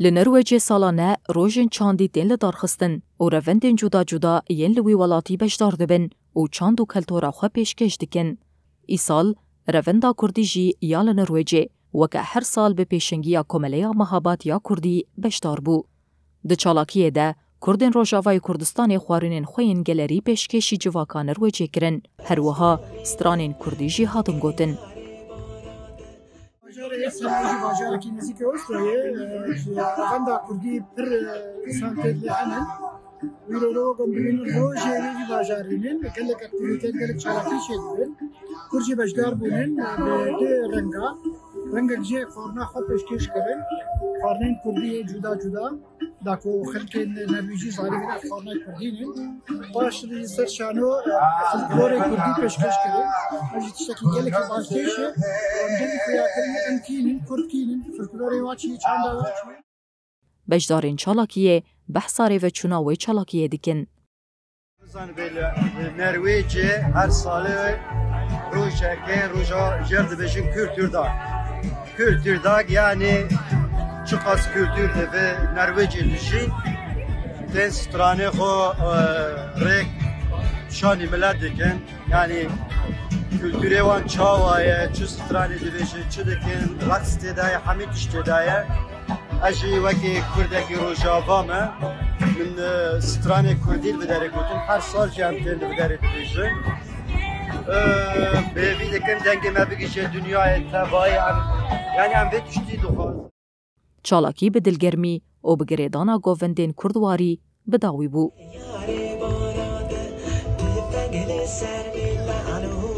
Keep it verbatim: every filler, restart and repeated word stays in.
Li Norwêcê salane rojên çandî tên lidarxistin û revendên cuda cuda yên li wî welatî beşdar dibin û çand û keltora xwe pêşkêş dikin. Îsal revenda kurdî jî ya li Norwêcê weke her sal bi pêşengiya Komeleya Mehabat ya Kurdî beşdar bû. Di çalakiyê de Kurdên Rojavayê Kurdistanê xwarînên xwe yên gelerî pêşkêşî civaka Norwêcê kirin. Her wiha stranên kurdî jî hatin gotin. Bajarê Esenler jî bajarekî nêzîkî Osloyê, e, ji revenda kurdî pir, e, însan tê lê henin. Wî rolo wekon bibînin rojê wê jî bajarînin, gelek aktîvîte, gelek çalakî çêdibin. Kurd jî beşdar bûnin, e, bi du renga. Rengek jê xwarina xwe pêşkêş kirin. Xwarinên kurdî yê cuda cuda. Da ku xelkên Norwêcî zarî bîne xwarina kurdî ne. Paş li ser şano, e, folklorê kurdî pêşkêş kirin. Ev jî tiştekî gelekî balkêş e. Em gelî xuya kirin, em kînin, kurd kînin, folklorê wa çi, çanda wa çi. Beşdarên çalakiyê behsa rêveçûna wê çalakiyê dikin. Bizan bê li, li Norwêcê her salê rojeke roja jêr dibêjin Kulturdag. Kulturdag yani çiqas kultur divê Norwêcê dijî. Tên stranê xwe, e, rêk şanî milet dikin. Yani kulturê wan çawa ye, çi stranê dibêjin, çi dikin, raqs tê de ye, hemî tişt tê de ye. Ez jî wekî kurdekî rojava me, min, e, stranê kurdî li vê derê gotin. Her sal jî em tên li vê derê dibêjin. E, bi hêvî dikin dengê me bigihîje dinyayê tevayî em, yani em vê tiştî dixwazin. Çalakî bi dilgermî û bi girêdana govendên kurd warî bi dawî bû.